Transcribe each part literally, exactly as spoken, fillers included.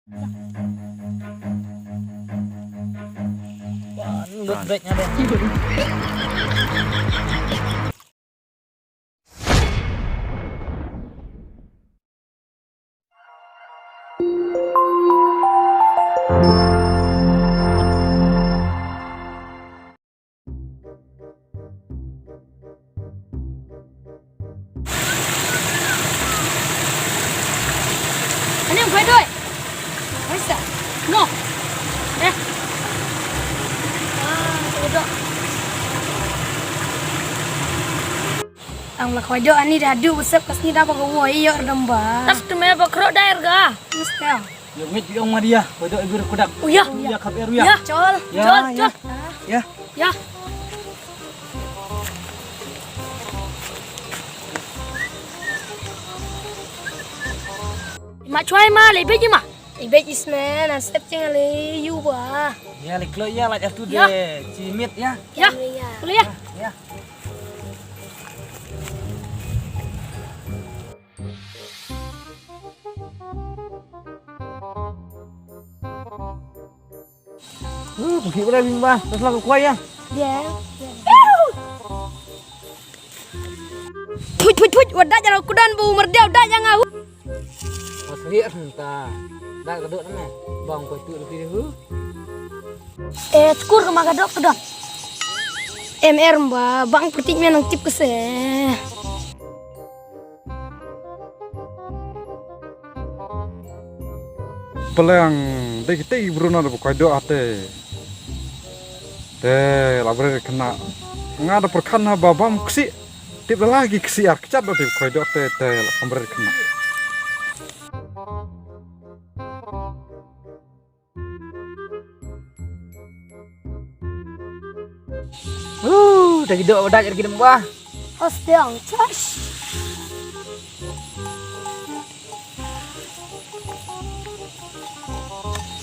Wan, lut bek nga deh. Ani, ong khoi doi. Khoi sa. No. Eh. Ah, khoi doi. Ang la khoi doi ani da du sep kas ni da ba ko woi yor damba. Tas tu me ba kro dair ga. Mesti. Ya, mit ong Maria, khoi doi ibu kudak. Oh ya. Ya, khaber ya. Ya. Chol. Ya, chol, ya. Chol. Ya. Ya. Ma chwai ma, le beji ma. Le beji smen, an step ching le yu ba. Ya, le klo ya, la jatu de. Ya. Chimit ya. Ya. Ya. Klo ya. Ya. Uh, pergi pula bimba. Terus lah kuai ya. Ya. Put put put, wadah jalan kudan bau merdia, wadah jangan. Pas lihat entah. Dah kedok mana? Bang kau tu lebih dulu. Eh, syukur ke magadok kedok. M R mba, bang pertik menang tip kese. Peleng dei kita i Bruno da ba khoi dok ate. Te la bret kena. Nga da perkhan ha ba bam ksi. Tip da lagi ksi ar kechat da tip khoi dok te te la kam bret kena. Uh, dah gidok dah jadi gidem bah. Hos dong, cos.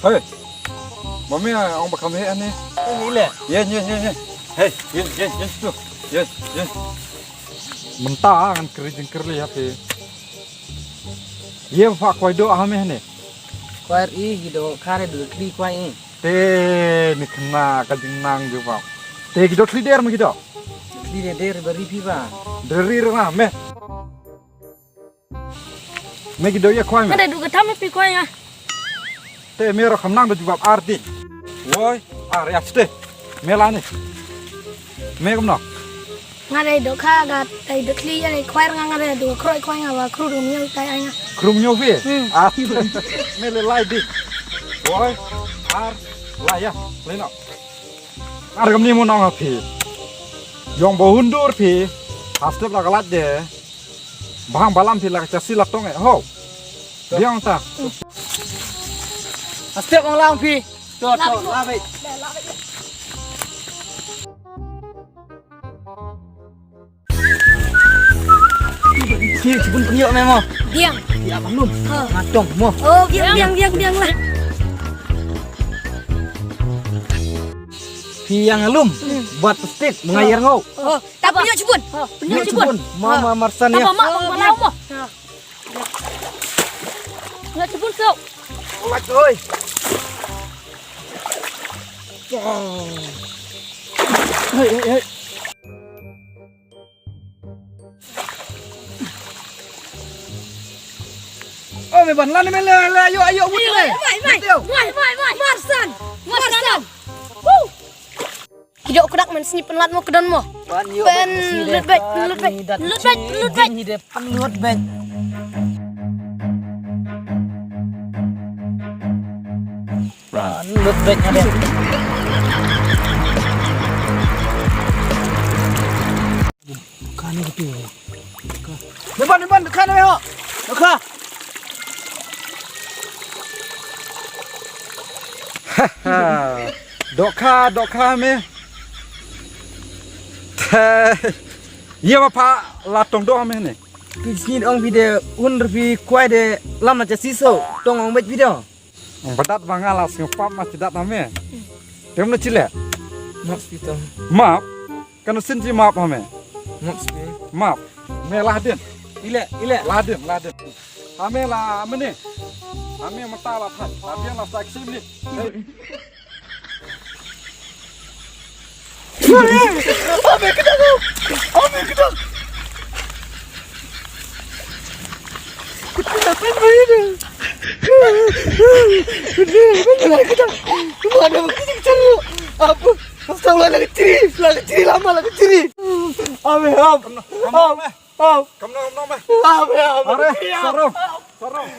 Hei. Mami ah, ong bakam he ani. Ni le. Yen, yen, yen, yen. Hei, yen, yen, yen tu. Yen, yen. Mynta ngan kri jingkri li hape. Ye ba pha khoi dok ha me ne. Khoi i ki dok kha re dok kli khoi i. Te ni khynnah ka jingnang jubab. Te ki dok kli der me ki dok. Kli der der ba ri phi ba. Der ri re na me. Me ki dok ye khoi me. Ka dei dok ka tham me phi khoi nga. Te me ro kham nang dok jubab ar ding. Woi, ar ya ste. Me la ni. Me kumno. Nga dei dok kha ga dei dok kli ya dei khwai nga nga dei dok khroi khwai nga wa khru dum nyong tai ai nga. Khrum nyo phi? Hmm. Ah. Me le lai dik. Woi, ar, lai ya, lai no. Ar kam ni mo nong ha phi. Yong bo hundur phi. Hastep la galat de. Bang balam phi la ka chasi la tong eh. Ho. Biang ta. Hastep ong lang phi. To, to, la bai. Ki, ki bun pynïoh me mo. Biang. Ya, belum. Ha. Ngatong mo. Oh, biang, biang, biang, biang lah. Phi yang alum. Hmm. Buat pestit, mengayer ngau. Oh, tak pynïoh chibun. Ha. Pynïoh chibun. Mama marsan ya. Mama, mama, mama. Ha. Pynïoh chibun sok. Oi. Hei, hei, hei. Oh, me ban lan me le, le, ayo, ayo, mut le. Mai, mai, mai, mai, mai, mai. Marsan, marsan. Woo. Ki dok kdak man sni pynlat mo kdon mo. Ban lut bek, lut bek, lut bek, lut bek. Ni de pynlut bek. Run, lut bek nga de. Ka ni katu. Ka. Ni ban, ni ban, ka ni ho. Ka. Dok kha, dok kha me. Te. Ye ma pha la tong dok me ne. Ki sni ong phi de un rupi kwai de lam na cha siso tong ong bek phi de. Ong badat ba nga la sngewpap ma chidat na me. Tem na chile. Map spi to. Map. Kan sin chi map ha me. Map spi. Map. Me la din. Ile, ile. La din, la din. Ha me la mene. Ame mata la thai. Ame la sa ksim ni. Ame, ame. Kam no, kam no, kam no, kam no. Are, sarong, sarong.